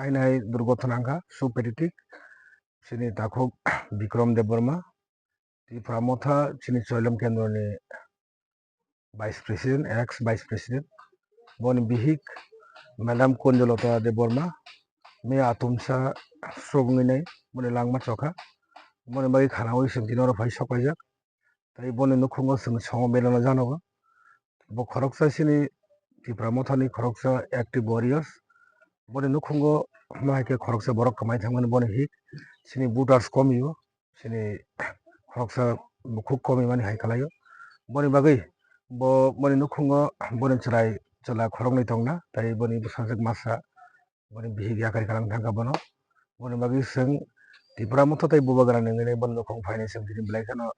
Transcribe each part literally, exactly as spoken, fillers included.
Hainai durgothona wngkha, so pathetic. Chini takhuk Bikram Debbarma, Tipra Motha, chini Choilom Kendroni Vice President, ex Vice President. Boni bihik Madam Kunjolata Debbarma, me atumsa stroke wngwi nai, boni langma chokha. Boni bagwi khanaui chwng tini oro phai sok paijak. Tei boni nukhungo chwng somo belano janogo. Bo khoroksa chini Tipra Mothani khoroksa active warriors. Boni nukhungo ma hai khe khoroksa borok kwmai thangmani boni hik chini voters komio. Chini khoroksa bukhuk komimani hai kalaio. Boni bagwi bo boni nukhungo boni chwrai chwla khoroknwi tongna, tei boni bwsajwk masa, boni bihik yakari kalang thangkha bono. Boni bagwi chwng Tipra Motha tei Bubagra nungwi boni nukhung phainai chwng tini belai kheno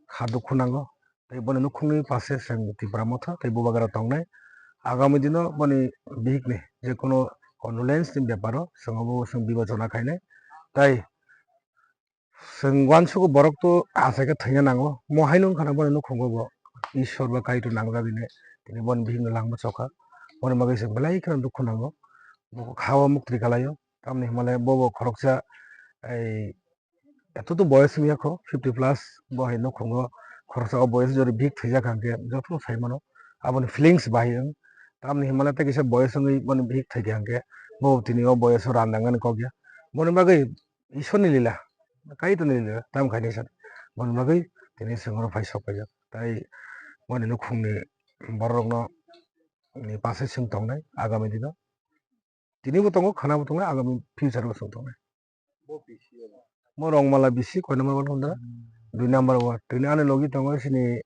kha dukhu nango. Tei boni nukhungni pase chwng Tipra Motha tei Bubagra tongnai. Agami dino boni bihikni je kono condolence ni beparo chwng obo chwng bibechona khainai. Tei chwng uansugo borok to achaikhe thwina nango. Mo haino wngkha na boni nukhungo bo Ishwar ba Kaitor nangjagwi ne tini boni bihikno langma chokha. Boni bagwi chwng belai kheno dukhu nango. Bo kha-o muktri kalaio. Tamni hwnmale bo bo khoroksa ei eto to boyos wngya kho, fifty plus, bo hai nukhungo khoroksa o boyos jori bihik thwijak hwnkhe jotono sai mano. Aboni feelings bahai wng. Tamni hwnmale tei kisa boyos wngwi boni bihik thwikha hwnkhe bo tini o boyos o rang nangmani kok ya. Boni bagwi Ishwarni lila, Kaitorni lila, tam khainai san. Boni bagwi tini chwng oro phai sok paijak. Tai boni nukhungni bororokno ni pase chwng tongnai agami dino. Tini bo tongo, khana bo tongnai, agami future bo chwng tongnai. Mo Rongmala B C, koi number ward hundred? Dui number ward. Tini ani logi tongo sini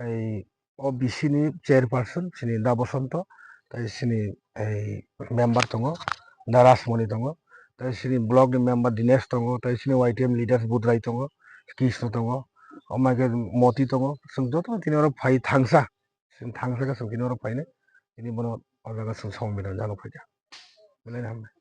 ei O B C ni chairperson, sini Da Bosonto, tai sini ei member tongo, Da Rasmoni tongo, tai sini block ni member Dinesh tongo, tai sini Y T M leaders Budrai tongo, Krishna tongo, omo hai khe Moti tongo, chwng jotono tini oro phai thangsa, chwng thangsa khe chwng tini oro phainai, tini bono o jaga chwng somoi bini jalo phaikha. Belai no hambai.